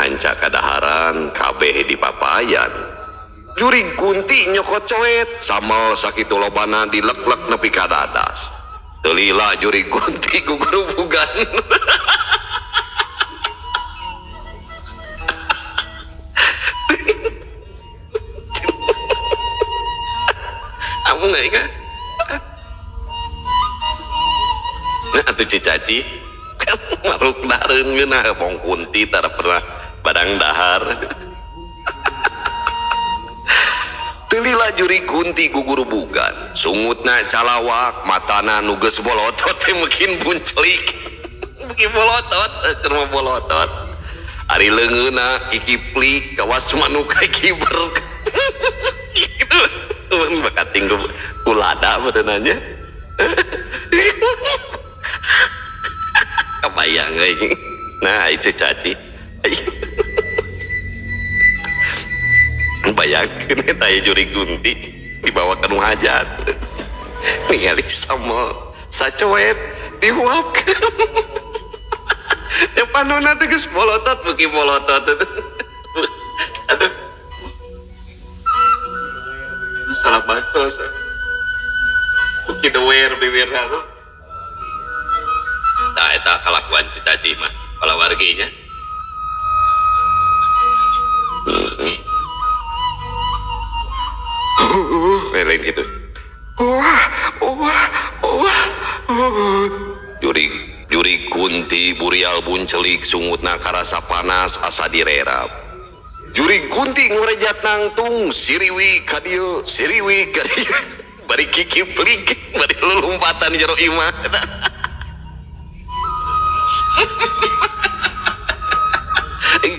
Hanca kadaharan kabeh dipapayan. Jurig Kunti nyokot coet samel sakitu lobana dilek-lek nepi ka dadas. Teu lila jurig Kunti gugurubugan. Amun aing ah. Nah atuh cicaci maruk dareun ngeunah bong Kunti tara pernah badang dahar. Teu lila jurig Kunti gugurubugan, sungutna calawak, matana nu geus bolotot teh meukin buncelik. Beuki bolotot, keur mah bolotot. Ari leungeunna kikiplik kawas manuk kiber. Gitu. Bakating ku lada beunanya. Kebayang euy. Nah, itu caci. Bayangkeun eta aya jurig Kunti dibawa ka nu hajat. Ningali samel sacoet dihuapkeun. Ya panonna teh geus bolotot beuki bolotot. Aduh. Salah baktos. Beuki dewer bibirna tuh. Tah eta kalakuan caci mah palawarginya. Lain gitu. Wah, wah, wah. Jurig Kunti burial buncelik sungutna karasa panas asa direrap. Jurig Kunti ngurejat nangtung siriwi ka dieu, siriwi ka dieu. Bari kikiplik, bari lulumpatan jero imah.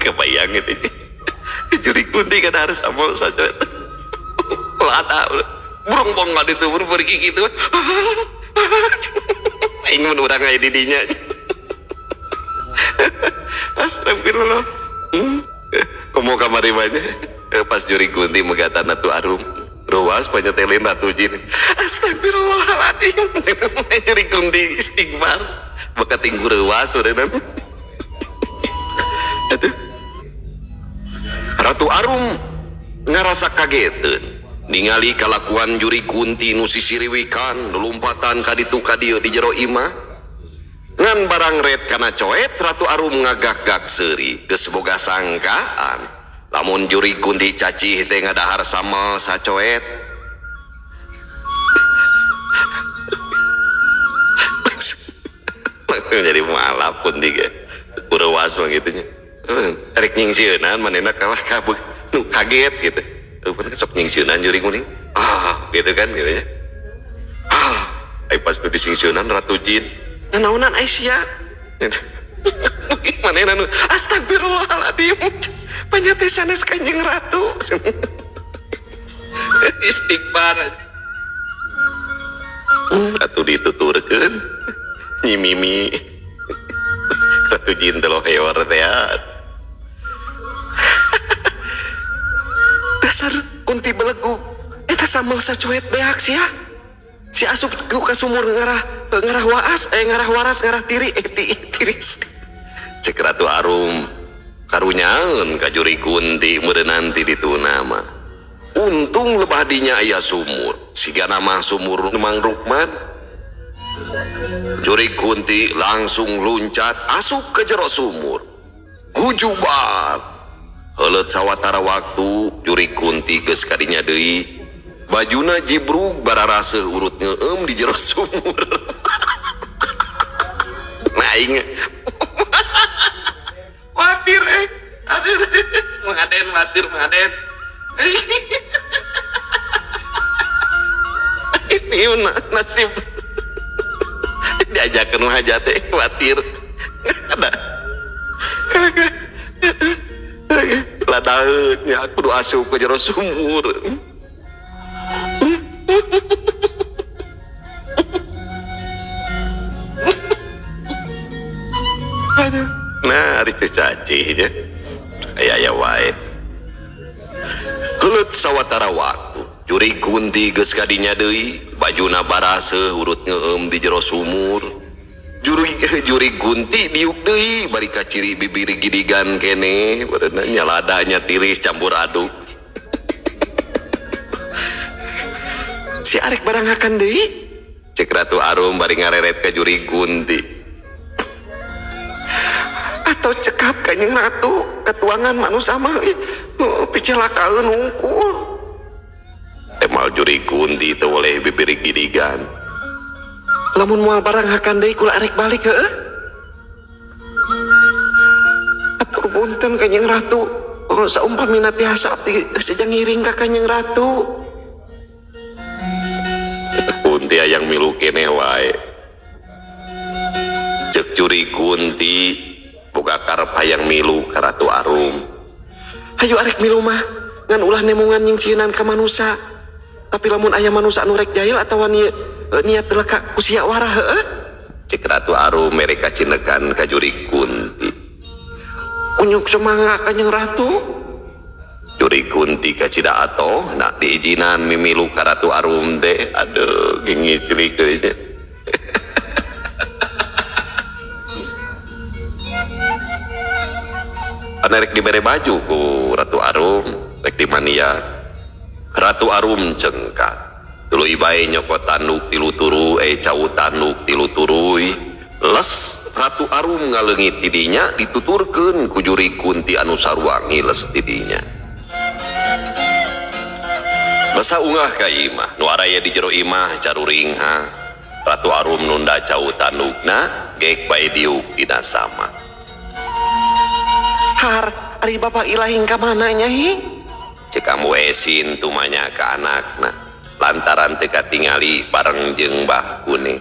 Kebayang itu. Jurig Kunti kan harus amol saja. Lada, burung bong nggak itu buru pergi gitu. Aing mun urang aya di dinya. Astagfirullah. Komo kamari mah nya. Pas jurig Kunti megatan Ratu Arum. Ruas panyetelin Ratu Jin. Astagfirullahaladzim. Jurig Kunti istighfar. Bekating ruas ureunana. Aduh. Ratu Arum ngarasa kageteun ningali kalakuan jurig Kunti nu sisiriwikan lompatan ka ditu ka dieu di jero imah. Ngan barang red kana coet Ratu Arum ngagak-gak seuri geus boga sangkaan lamun jurig Kunti cacih teh ngadahar samel sacoet. Langsung jadi mualaf Kunti ge kurewas mah kitu nya. Rek nyingsieunan manehna kalah kabeh nu kaget gitu. Pun sok nyingsieunan jurig kuning. Ah, gitu kan gitu nya. Ah, ai pas nu disingsieunan Ratu Jin. Nanaonan ai sia? Manehna nu astagfirullahaladzim. Panyate sanes Kanjeng Ratu. Istighfar. Atuh dituturkeun. Nyi Mimi. Ratu Jin teh loheor teh ya. Dasar Kunti belegu. Eta samel sacoet beak sia. Si asup ka sumur ngarah waas, ngarah waras, ngarah tiri, tiris. Cek Ratu Arum karunyaeun ka jurig Kunti meureun ti dituna mah. Untung lebah dinya aya sumur. Sigana mah sumur Mang Rukman. Jurig Kunti langsung luncat asup ke jero sumur. Gujubat. Heuleut sawatara waktu jurig Kunti geus kadinya deui. Bajuna jibrug bararaseuh urut ngeueum di jero sumur. Nah aing watir Mengaden watir mengaden. Ini nasib diajakeun hajat teh watir. Ada. Ladaeun nya kudu asup ke jero sumur. Aduh. Nah, ari cacih nya. Aya-aya wae. Heuleut sawatara waktu, jurig Kunti geus kadinya deui, bajuna baraseuh urut ngeueum di jero sumur. Jurig Kunti diuk deui bari kaciri bibir gidigan keneh badanna nyaladanya tiris campur aduk. Si arek barang hakan deui cek Ratu Arum bari ngareret ka Jurig Kunti. Atau cekap Kanjeng Ratu ketuangan manusia mah picelakaeun hungkul. Temal Jurig Kunti teu boleh bibir gidigan. Lamun moal barang hakan deui kula arek balik heueuh. Atur punten Kanjeng Ratu. Oh, saumpamina tiasa abdi sejang ngiring ka Kanjeng Ratu. Kunti hayang milu keneh wae. Cek Jurig Kunti boga karep hayang milu ka Ratu Arum. Hayu arek milu mah ngan ulah nemungan nyingsieunan ka manusa. Tapi lamun aya manusa anu rek jahil atawa niat leka kusia warah heueuh. Cek Ratu Arum mere kacinekan ka Jurig Kunti. Unyuk semangga Kanjeng Ratu. Jurig Kunti kacida atoh nak diizinan mimilu ka Ratu Arum teh. Aduh gengi cilik euy nya. Ana rek dibere baju ku Ratu Arum rek dimania. Ratu Arum cengkat. Tuluy bae nyokot tanduk tilu turu cau tanduk tilu turuy. Les Ratu Arum ngaleungit tidinya dituturkeun ku Jurig Kunti anu sarua ngiles tidinya. Basa ungah ka imah nu araya di jero imah caruringha. Ratu Arum nunda cau tandukna gek bae diuk dina sama. Har ari bapak ilahing ka mana nya hi? Cek Ambu Esin tumanya ka anakna. Lantaran teu katingali bareng jeung Mbah Kune.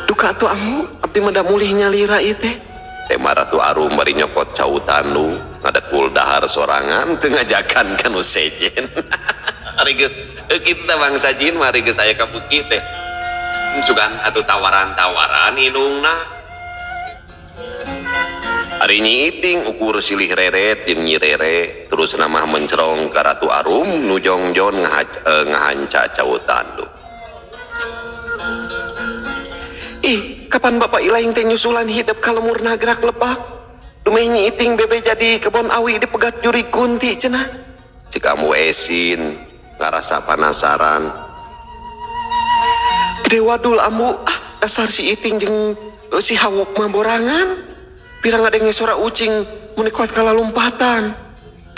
Duka atuh ambu, abdi mah da mulih nyalira ieu teh. Tema Ratu Arum bari nyokot cau tanduk, ngadekul dahar sorangan teu ngajakan ka nu sejen. Ari geus kita bangsa jin mah ari geus aya ka bukit teh. Sugan atuh tawaran-tawaran indungna. Ari Nyi Iting ukur silih reret jeung Nyi Rere terus namah mencerong ka Ratu Arum nu jongjon ngahanca cau tanduk. Ih, kapan bapak ilahing teh nyusulan hidup ka lemur nagrak lebak? Dumeh Nyi Iting bebe jadi kebon awi dipegat Jurig Kunti cenah. Cek Ambu Esin ngarasa panasaran. Gede wadul ambu, ah dasar si Iting jeung si Hawok mah borangan. Pirang ngadenge sora ucing mun kuat kalalumpatan.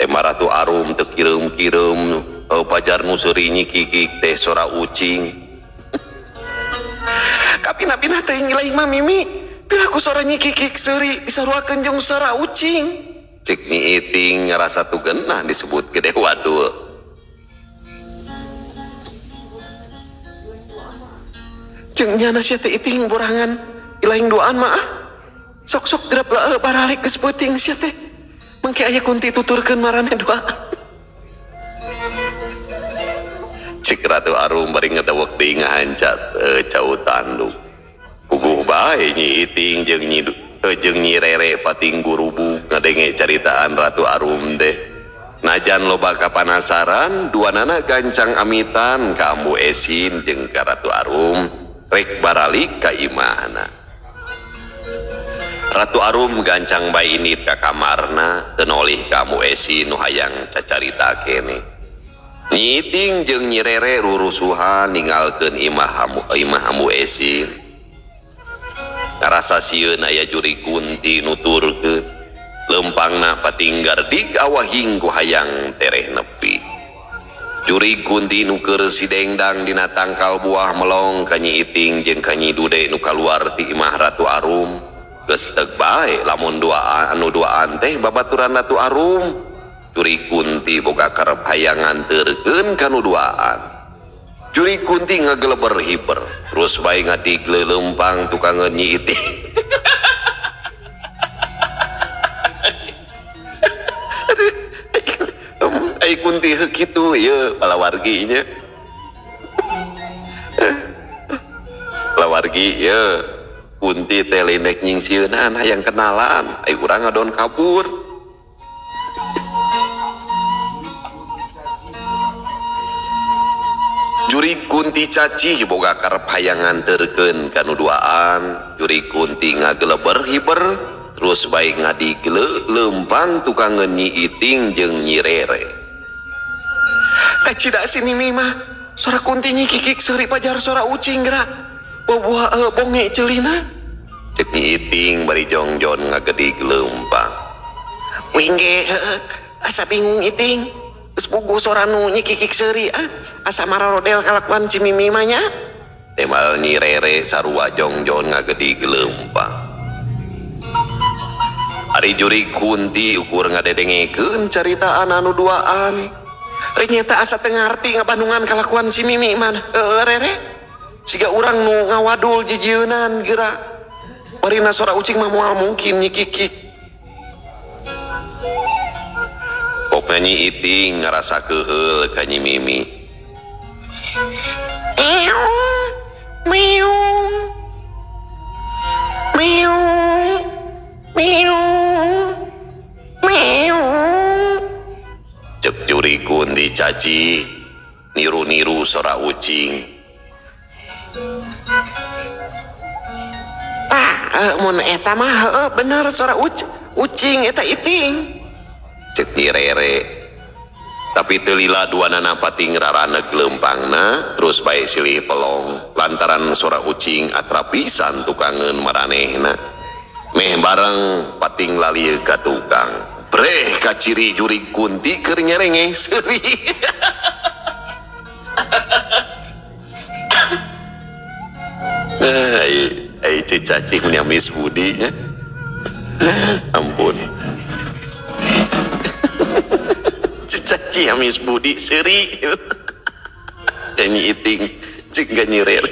Tema Ratu Arum teu kireum-kireum pajar nu seuri nyikikik teh sora ucing. Kapina-pina teh ngilahing mah Mimi. Piraku sora nyikikik seuri disaruakeun jeung sora ucing. Cek Nyi Iting ngarasa tugenah disebut gede wadul. Jeung nyana sia teh Iting borangan ilahing duaan mah ah. Sok-sok gerap baralik geus peuting sia teh. Mangke aya Kunti tuturkeun marane doa. Cek Ratu Arum bari ngedewek deui ngahancat cau tanduk. Puguh bae Nyi Iting jeung Nyi Rere pating gurubug ngadenge caritaan Ratu Arum teh. Najan loba kapanasaran duanana gancang amitan ka Ambu Esin jeung ka Ratu Arum rek baralik ka imahna. Ratu Arum gancang bae indit ka kamarna teu nolih ka Ambu Esin nu hayang cacarita keneh. Nyi Iting jeung Nyi Rere rurusuhan ninggalkeun imah Ambu Esin. Ngarasa sieun aya Jurig Kunti nuturkeun lempangna patinggar dig awahing ku hayang tereh nepi. Jurig Kunti nu keur sidengdang dina tangkal buah melong ka Nyi Iting jeung ka Nyi Dude nu kaluar ti imah Ratu Arum. Geus teug bae lamun anu duaan teh babaturan Ratu Arum. Jurig Kunti boga karep hayang nganterkeun ka nu duaan. Jurig Kunti ngageleber hiper terus bae ngadig leuleumpang tukangeun Nyi Iting. Ai Kunti heuh kitu ieu palawargi nya. Palawargi ieu Kunti teh lindek nyingsieunan hayang kenalan, ai urang ngadon kabur. jurig Kunti cacih boga karep hayang nganterkeun ka nu duaan. Jurig Kunti ngageleber hiber terus bae ngadigle leumpang tukangeun Nyi Iting jeung Nyi Rere. Kacida si Mimi mah sora Kunti nyikikik seuri pajar sora ucing geura. Bobuah bonge ceulina. Cek Nyi Iting bari jongjon ngagedig leumpang. Wing ge heueuh asa bingung Iting. Geus puguh sora nu nyikikik seuri ah asa mararodel kalakuan si Mimi mah nya. Temal Nyi Rere sarua jongjon ngagedig leumpang. Ari jurig Kunti ukur ngadedengekeun caritaan anu duaan. Nyeta asa teu ngarti ngabandungan kalakuan si Mimi mah. Rere siga urang nu ngawadul jijieunan geura. Barina sora ucing mah moal mungkin nyikikik. Pokna Nyi Iting ngarasa keuheul ka Nyi Mimi. Meong, meong, meong, meong, meong. Cek jurig Kunti cacih niru-niru sora ucing. Tah, mun eta mah heueuh bener sora ucing eta Iting. Cek Nyi Rere. Tapi teu lila duanana pating raraneg leumpangna terus bae silih pelong lantaran sora ucing atrap pisan tukangeun maranehna. Meh bareng pating lalieu ka tukang. Breh kaciri jurig Kunti keur nyerengeh seuri. Ai cacing menyamis budi nya. Ampun. Caci amis budi seuri. Nyi Iting jeung Nyi Rere.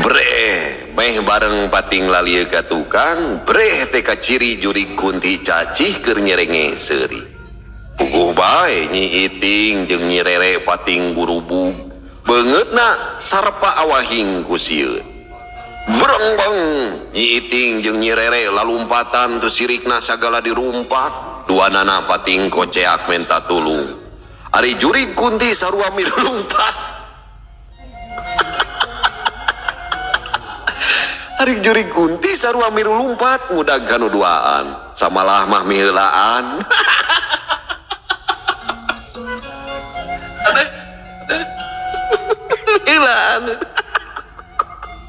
Breh meh bareng pating lalieu ka tukang, breh teh kaciri jurig Kunti cacih keur nyerengeh seuri. Puguh bae Nyi Iting jeung Nyi Rere pating gurubug. Beungeutna sarpa awahing ku sieun. Brengbeng Nyi Iting jeung Nyi Rere lalumpatan teu sirikna sagala dirumpak. Duanana pating koceak menta tulung. Ari jurig Kunti sarua milu lumpat. Ari jurig Kunti sarua milu lumpat ngudag ka nu duaan. Samalah mah miheulaan. Heulaan.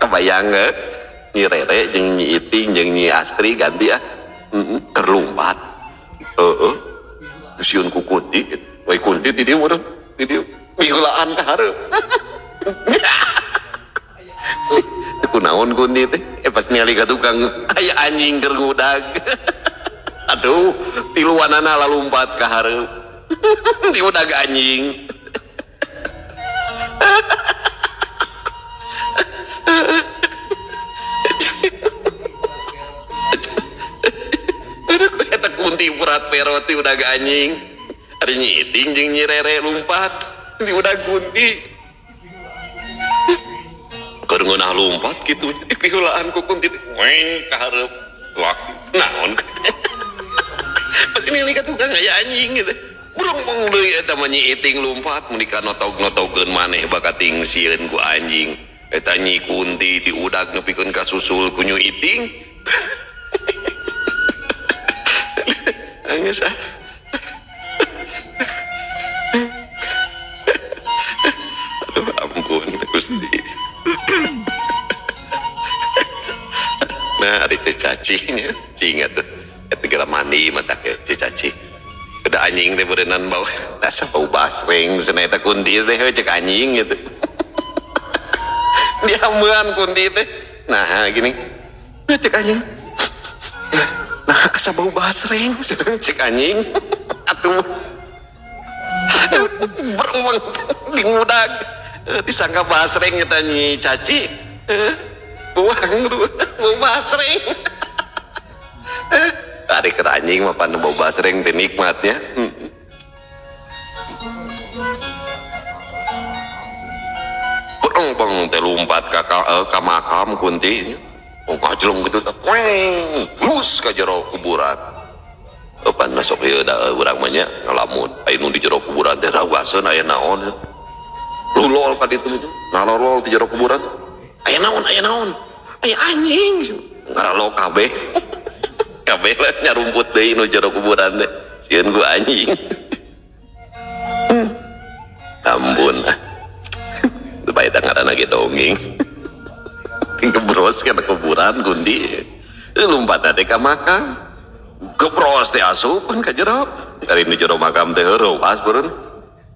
Kebayang ge Nyi Rere jeung Nyi Iting jeung Nyi Astri ganti ah. Keur lumpat. Heeh. Sieun ku Kunti. Woi Kunti ti dieu meureun, ti dieu. Miheulaan ka hareup. Kunaon Kunti teh? Pas ningali ka tukang aya anjing keur ngudag. Aduh, tiluanana lalumpat ka hareup. Diudag anjing. Aduh, eta Kunti urat perot diudag anjing. Ari Nyi Iting jeung Nyi Rere lumpat diudag Kunti. Keur ngeunah lumpat kitu dipiheulaan ku Kunti weng ka hareup. Wah, naon Pas ningali ka tukang aya anjing gitu. Brong-brong deui eta mah Nyi Iting lumpat mun dikanotok-notokeun maneh bakating sieun ku anjing. Eta Nyi Kunti diudag nepikeun ka susul ku Nyi Iting. Anggeus ah. Aduh, ampun Gusti. Nah, ada cacingnya, cing atuh. Eta geura mandi mah tah caci. Udah anjing teh beureunan bau. Asa bau basreng cenah eta Kunti teh cek anjing gitu. Diambean Kunti teh. Nah, gini. Nah, cek anjing. Nah, asa bau basreng cek anjing. Atuh. Berembang dingudag. Disangka basreng eta Nyi Caci. Buang bau basreng. Ari keur anjing mah pan bau basreng teh nikmatnya. Berembang teh lumpat ka makam Kunti. Oh, ngajlong gitu teh. Weng, lus ka jero kuburan. Pan sok ieu da urang mah nya ngalamun. Aya nu di jero kuburan teh rawaseun aya naon. Lulol ka ditu itu. Nalolol di jero kuburan. Aya naon, aya naon. Aya anjing. Ngaralok kabeh. Kabeh lah nyarumput deui nu jero kuburan teh. Sieun ku anjing. Ampun ah. Supaya ngaranna ge dongeng. Gebros kana kuburan gundi. Lompat teh ka makam. Gebros teh asup ka jero. Kari nu jero makam teh reuas beureun.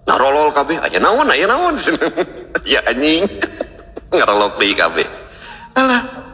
Narolol kabeh, aya naon, aya naon. Ya anjing. Ngarolok deui kabeh. Alah.